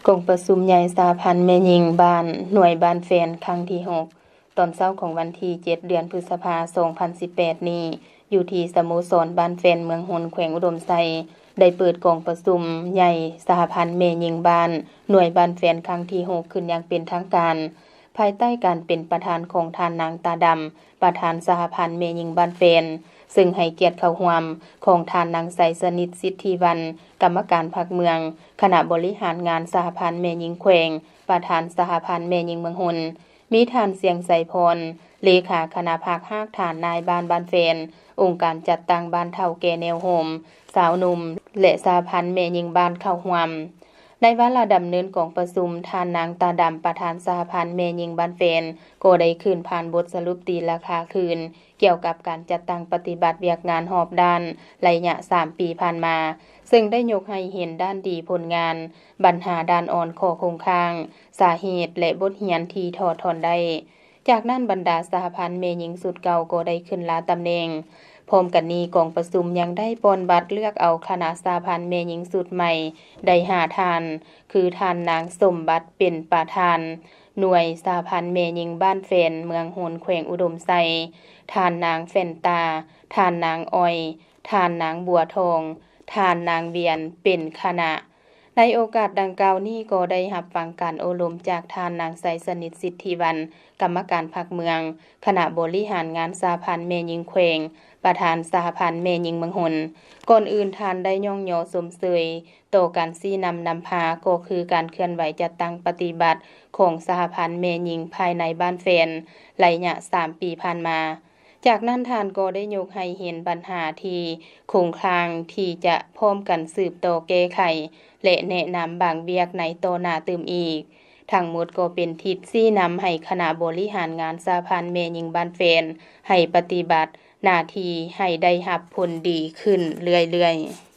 ກອງປະຊຸມໃຫຍ່ສະຫະພັນແມ່ຍິງບ້ານ ໜ່ວຍບ້ານແຟນ ຄັ້ງທີຫົກ ຕອນເຊົ້າຂອງວັນທີເຈັດ ເດືອນພຶດສະພາ ສອງພັນສິບແປດນີ້ ຢູ່ທີ່ສະໂມສອນບ້ານແຟນ ເມືອງໂຮນ ແຂວງອຸດົມໄຊ ໄດ້ເປີດກອງປະຊຸມໃຫຍ່ສະຫະພັນແມ່ຍິງບ້ານ ໜ່ວຍບ້ານແຟນ ຄັ້ງທີຫົກ ຂຶ້ນຢ່າງເປັນທາງການ ພາຍໃຕ້ການເປັນປະທານຂອງທ່ານນາງຕາດຳ ປະທານສະຫະພັນແມ່ຍິງບ້ານແຟນ, ເຊິ່ງໃຫ້ກຽດເຂົ້າຮ່ວມຂອງທ່ານນາງໄຊສະໜິດ ສິດທິວັນ ກຳມະການພັກເມືອງ, ຄະນະບໍລິຫານງານສະຫະພັນແມ່ຍິງແຂວງ, ປະທານສະຫະພັນແມ່ຍິງເມືອງຫົນ, ມີທ່ານ ສຽງໄຊພອນ ເລຂາຄະນະພັກຮາກຖານນາຍບ້ານບ້ານແຟນ, ອົງການຈັດຕັ້ງບ້ານເຖົ້າແກ່ແນວໂຮມ, ຊາວໜຸ່ມ ແລະ ສະຫະພັນແມ່ຍິງບ້ານເຂົ້າຮ່ວມ. ໃນວາລະດຳເນີນກອງປະຊຸມ, ທ່ານນາງຕາດຳ ປະທານສະຫະພັນແມ່ຍິງບ້ານແຟນ ກໍໄດ້ຂຶ້ນຜ່ານບົດສະຫຼຸບຕີລາຄາຄືນ ກ່ຽວກັບການຈັດຕັ້ງປະຕິບັດວຽກງານຮອບດ້ານໄລຍະສາມປີຜ່ານມາ, ເຊິ່ງໄດ້ຍົກໃຫ້ເຫັນດ້ານດີຜົນງານ, ບັນຫາດ້ານອ່ອນ, ຂໍ້ຄົງຄ້າງ, ສາເຫດ ແລະ ບົດຮຽນທີ່ຖອດຖອນໄດ້. ຈາກນັ້ນບັນດາສະຫະພັນແມ່ຍິງຊຸດເກົ່າກໍໄດ້ຂຶ້ນລາຕຳແໜ່ງ. ພ້ອມກັນນີ້, ກອງປະຊຸມຍັງໄດ້ປ່ອນບັດເລືອກເອົາຄະນະສະຫະພັນແມ່ຍິງຊຸດໃໝ່ໄດ້ຫ້າທ່ານ, ຄືທ່ານນາງສົມບັດ ເປັນປະທານໜ່ວຍສະຫະພັນແມ່ຍິງບ້ານແຟນ ເມືອງໂຮນ ແຂວງອຸດົມໄຊ, ທ່ານນາງແຟນຕາ, ທ່ານນາງອອຍ, ທ່ານນາງບົວທອງ, ທ່ານນາງວຽນ ເປັນຄະນະ. ໃນໂອກາດດັ່ງກ່າວນີ້ກໍໄດ້ຮັບຟັງການໂອ້ລົມຈາກທ່ານນາງໄຊສະໜິດ ສິດທິວັນ ກຳມະການພັກເມືອງ, ຄະນະບໍລິຫານງານສະຫະພັນແມ່ຍິງແຂວງ, ປະທານສະຫະພັນແມ່ຍິງເມືອງຫົນ. ກ່ອນອື່ນທ່ານໄດ້ຍ້ອງຍໍຊົມເຊີຍຕໍ່ການຊີ້ນຳນຳພາ, ກໍຄືການເຄື່ອນໄຫວຈັດຕັ້ງປະຕິບັດຂອງສະຫະພັນແມ່ຍິງພາຍໃນບ້ານແຟນ ໄລຍະສາມປີຜ່ານມາ. ຈາກນັ້ນທ່ານກໍໄດ້ຍົກໃຫ້ເຫັນບັນຫາທີ່ຄົງຄ້າງທີ່ຈະພ້ອມກັນສືບຕໍ່ແກ້ໄຂ ແລະ ແນະນຳບາງວຽກໃນຕໍ່ໜ້າຕື່ມອີກ. ທັງໝົດກໍເປັນທິດຊີ້ນຳໃຫ້ຄະນະບໍລິຫານງານສະຫະພັນແມ່ຍິງບ້ານແຟນ ໃຫ້ປະຕິບັດໜ້າທີ່ໃຫ້ໄດ້ຮັບຜົນດີຂຶ້ນເລື້ອຍໆ.